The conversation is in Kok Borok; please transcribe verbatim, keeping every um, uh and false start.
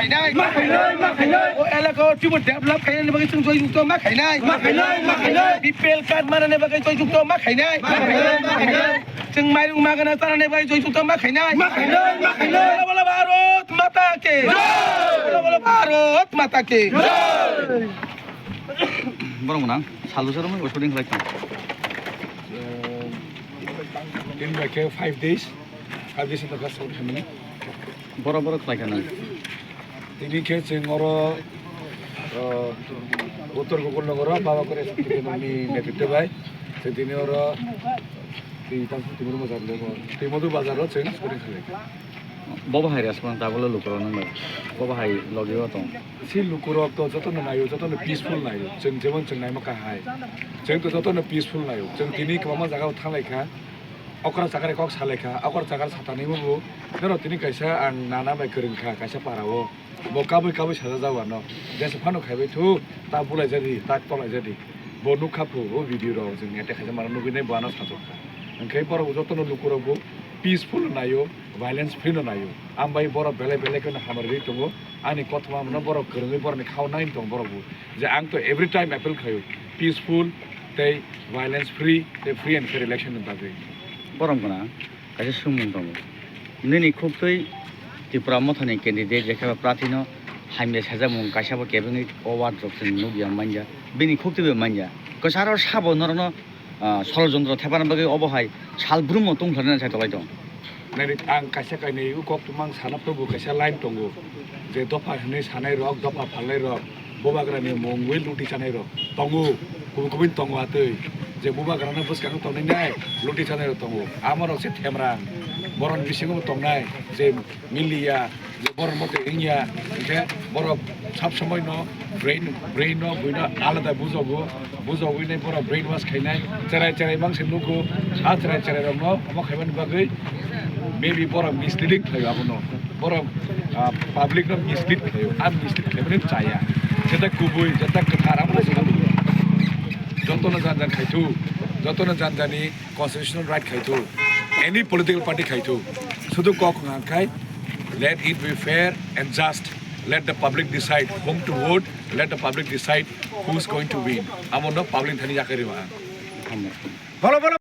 Khainai. Ma khainai, ma khainai. O elaka o twibo develop khainani bagwi chwng joyjukto ma khainai. Ma khainai, ma khainai. B P L card manani bagwi joyjukto ma khainai. Ma khainai, ma khainai. Chwng mairung magana chanani bagwi joyjukto ma khainai. Ma khainai, ma khainai. Bolo bolo Bharat Mata ki. Jai. Bolo bolo Bharat Mata ki. Jai. Borok nang, salu salu mo shooting khlai kha. Tini bai khe five days, five days ni tokha shooting khaimani. Borok borok khlai kha nang. Tini khe chwng oro, uh, Uttor Gokul Nagar o Baba Kore Shakti Kendra ni netritwa bai chwng tini oro twi tang twi Madhu Bazar o chwng shooting khlai kha. Bobo hai response tabolo lukurok nang bai. Bobo hai logi o tong. Si lukurok to jotono naio, jotono peaceful naio. Chwng jemon chwng naima kahai. Chwng to jotono peaceful naio. Chwng tini kwbangma jaga o thanglai kha. Okra chakra kok salai kha. Okra chakra satani bo bo. Norok tini kaisa ang nana bai kwrwng kha, kaisa para o. Bo kabui kabui sajajak ano. Jesa phano khaibai thu, ta bulai jadi, ta tolai jadi. Bo nukha phu, o video rok chwng ete khaisa mano nugui nai bo ano sajak kha. Hwnkhe borok jotono lukurok bo peaceful naio. Violence free no naio. Ang bai borok belai belai kheno hamari rwi tongo. Ani kothoma mano borok kwrwngwi borokni khao nai tong borok bo. Je ang to every time appeal khaio, peaceful tei violence free tei free and fair election ni bagwi. Borom gwnang kaisa swngmung tongo. Nini khuktwi Tipra Mothani candidate Jekhaba Prathi no hamya sajakmung kaisa bo kebengwi o ward rok chwng nukya manya. Bini khuktwi bai manya. Kwcharo sabo norokno ah, sorojontro thepana bagwi obo hai sal brummo tongthornani sai tolai tong. Naidi ang kaisa kainwi o kok tumang sana phubo kaisa line tongo, je dopha hinwi sanai rok, dopha phalnai rok, bubagrani mungwi luti chanai rok tongo, kubui kubui tongo atwi, je bubagrano bwskango tongnai nai luti chanai rok tongo, amo rok se themrang, borokni bisingo bo tongnai je miliya, je borok mote wngya, hwnkhe borok sab somoi no brain, brain no buino alada bujogo, bujogwi nai borok brain wash khainai, cherai cherai mangse nugo, a cherai cherai rok no omo khaimani bagwi maybe borok misleading khlaio abono, borok, ah, public no mislead khlaio, a mislead khlaimani chaya, jeta kubui, jeta kwthar abo no swkang jotono jan jan khaithu, jotono jan jani constitutional right khaithu, any political party khaithu, sudu kok wngkha khai, let it be fair and just, let the public decide whom to vote, let the public decide who is going to win. Amo no public thani yakarima. Bolo, bolo.